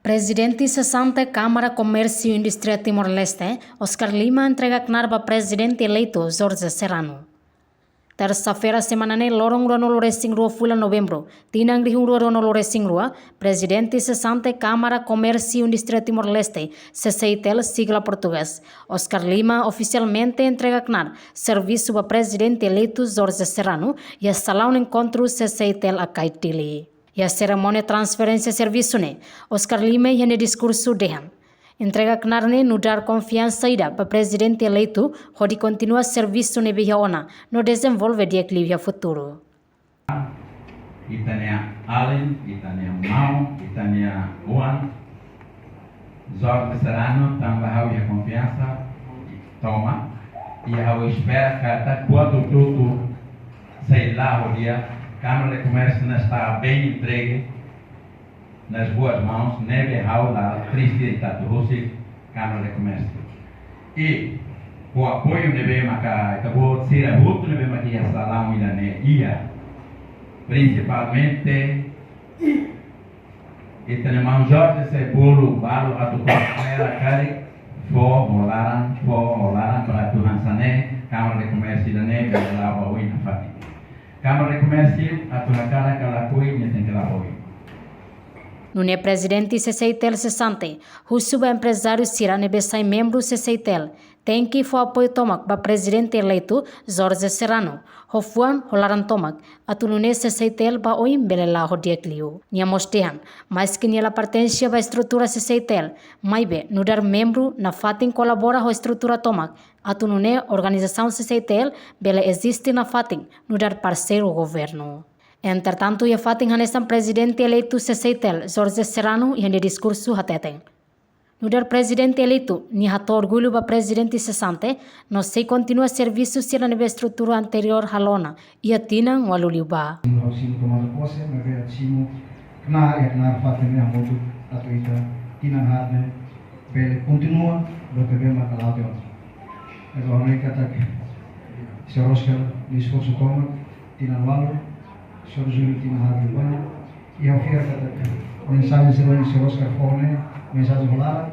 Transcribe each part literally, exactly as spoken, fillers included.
Prezidente sesante Kámara Komérsiu Indústria Timor-Leste, Oscar Lima, entrega knaar ba Prezidente eleitu Jorge Serrano. Tersa-feira semana ne'e, loron ruanulu-resin-rua fulan Novembru, tinan rihun rua ruanulu-resin-rua, Prezidente sesante Kámara Komérsiu Indústria Timor-Leste, SECEITL sigla portugés, Oscar Lima, ofisialmente entrega knaar servisu ba Prezidente eleitu Jorge Serrano iha salaun enkontru SECEITL Akai, Dili. Iha serimónia transferénsia servisu ne'e, Oscar Lima iha nia diskursu dehan, entrega knaar ne'e nu'udar konfiansa ida ba Prezidente eleitu hodi kontinua servisu ne'ebé iha ona no dezenvolve di'ak liu iha futuru. Ita-nia alin, ita-nia maun, ita-nia oan, Jorge Serrano, tanba ha'u iha konfiansa tomak, i ha'u espera katak buat hotu-hotu sei la'o di'ak, Kámara de Komérsiu ne'e está bem entregue nas boas mãos, ne'ebé ha'u la triste ita atu husik Kámara de Komérsiu. I ho apoiu ne'ebé maka ita-boot sira hotu ne'ebé maka iha salaun ida-ne'e iha, prinsipalmente ita-nia maun Jorge sei bolu balu atu konsidera karik fó ho laran, fó ho laran para atu hanesan ne'e Kámara de Komérsiu ida-ne'e bele la'o ba oin nafatin. Kámara de Komérsiu atu hakarak ka lakohi ne'e tenke la'o ba oin. Nune'e Prezidente SECEITL sesante husu ba emprezáriu sira ne'ebé sai membru SECEITL, tenke fó apoiu tomak ba Prezidente eleitu Jorge Serrano, ho fuan, ho laran tomak, atu nune'e SECEITL ba oin bele la'o di'ak liu. Nia mós dehan, maske nia la pertense ba estrutura SECEITL, maibé nu'udar membru nafatin kolabora ho estrutura tomak, atu nune'e organizasaun SECEITL bele eziste nafatin nu'udar parseiru governu. Entretantu, iha fatin hanesan, Prezidente eleitu SECEITL, Jorge Serrano, iha nia diskursu hateten, nu'udar Prezidente eleitu, nia hato'o orgullu ba Prezidente sesante, no sei kontinua servisu sira ne'ebé estrutura anteriór halo ona iha tinan ualu liubá. Ha'u simu tomada pose, maibé atu simu knaar, iha knaar fatin ne'e hamutuk atu ita tinan haat ne'e bele kontinua buat ne'ebé maka la'o tiha ona. Entaun, ha'u hanoin katak Señór Oscar nia esforsu tomak tinan ualu, Señór Júlio tinan haat liubá, i ha'u fiar katak mensajen sira ne'ebé Señór Oscar fó ne'e mensajen ho laran.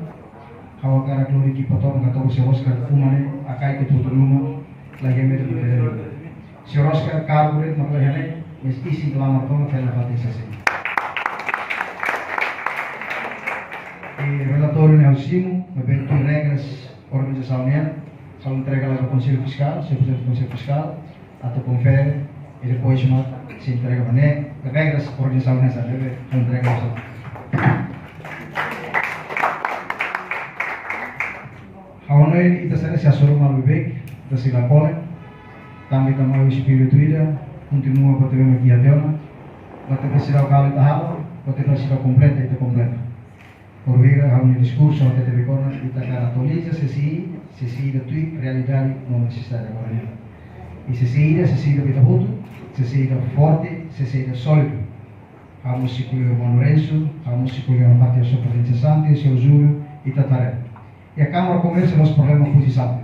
Ha'u hakarak lori ekipa tomak hato'o Señór Oscar uma ne'e, Akai ke tutu numa, lagi metu ke pele. Señór Oscar kargu de'it mak la iha ne'e, mas isin klamar tomak hela fatin sesi. I relatóriu ne'e ha'u simu, maibé tuir regras organizasaun nian, ha'u entrega lai ba Konsellu Fiskál, Xefe Konsellu Fiskál, atu konfere, i depois mak sei entrega ba ne'e, regras organizasaun nian hanesan ne'e, ha'u entrega ba sira. Ha'u hanoin ita sira sei hasoru malu beibeik, ita sei la kole, tanba ita mai ho espíritu ida, kontinua buat ne'ebé mak iha tiha ona, buat ne'ebé seidauk halo ita halo, buat ne'ebé seidauk kompleta ita kompleta. Porvira ha'u-nia diskursu ha'u hatete beibeik ona, ita hakarak atualiza SECEI, SECEI ida tuir realidade no nesesidade agora nian. I SECEI ida, SECEI ida ba ita hotu, SECEI ida forte, SECEI ida sólidu. Ha'u mós sei ko'alia ho Maun Lourenço, ha'u mós sei ko'alia ho parte Señór Prezidente sesante, Señór Júlio, ita haree. Iha Kámara Komérsiu la'ós problema pozisaun.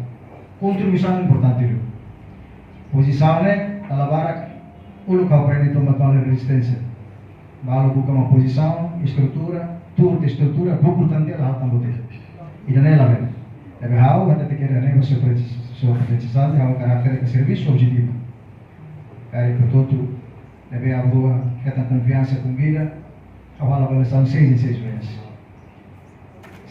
Kontribuisaun importante liu. Pozisaun ne'e, dala barak, uluk ha'u aprende to'o mak balu rezisténsia. Balu buka mak pozisaun, estrutura, tuur tiha estrutura, bukur tan tiha la hatán buat ida. Ida-ne'e labele. Ne'ebé ha'u hatete kedas ne'e ba Señór Prezidente, Señór Prezidente sesante, ha'u hakarak hatete katak servisu objetivu. Karik portantu, ne'ebé ha'u hetan konfiansa konvida, ha'u halo avaliasaun seis em seis meses.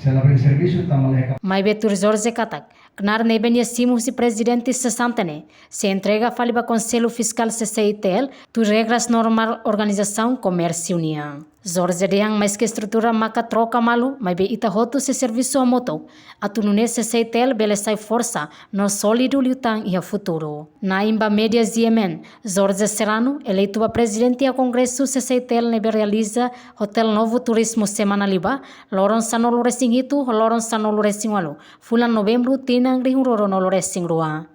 Se labele servisu, tama leka. Maibé tuir Jorge katak, knaar ne'ebé nia simu husi Prezidente sesante ne'e, sei entrega fali ba Konsellu Fiskál SECEITL, tuir regras normál organizasaun komérsiu nian. Jorge dehan maske estrutura maka troka malu, maibé ita hotu sei servisu hamutuk, atu nune'e SECEITL bele sai forsa no sólidu liután iha futuru. Na'in ba média G M N, Jorge Serrano, eleitu ba Prezidente iha Kongresu SECEITL ne'ebé realiza Hotel Novo Turismo semana liubá, loron sanulu-resin-hitu ho loron sanulu-resin-ualu, fulan Novembru, tinan rihun rua ruanulu-resin-rua.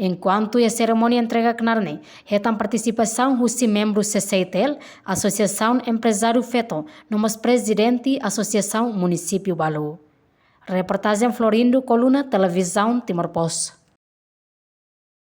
Enkuantu iha serimónia entrega knaar ne'e, hetan partisipasaun husi membru SECEITL, Asosiasaun Emprezáriu Feto, no mós Prezidente Asosiasaun Munisípiu Balu. Reportajen Florindo Coluna, Televizaun Timor Post.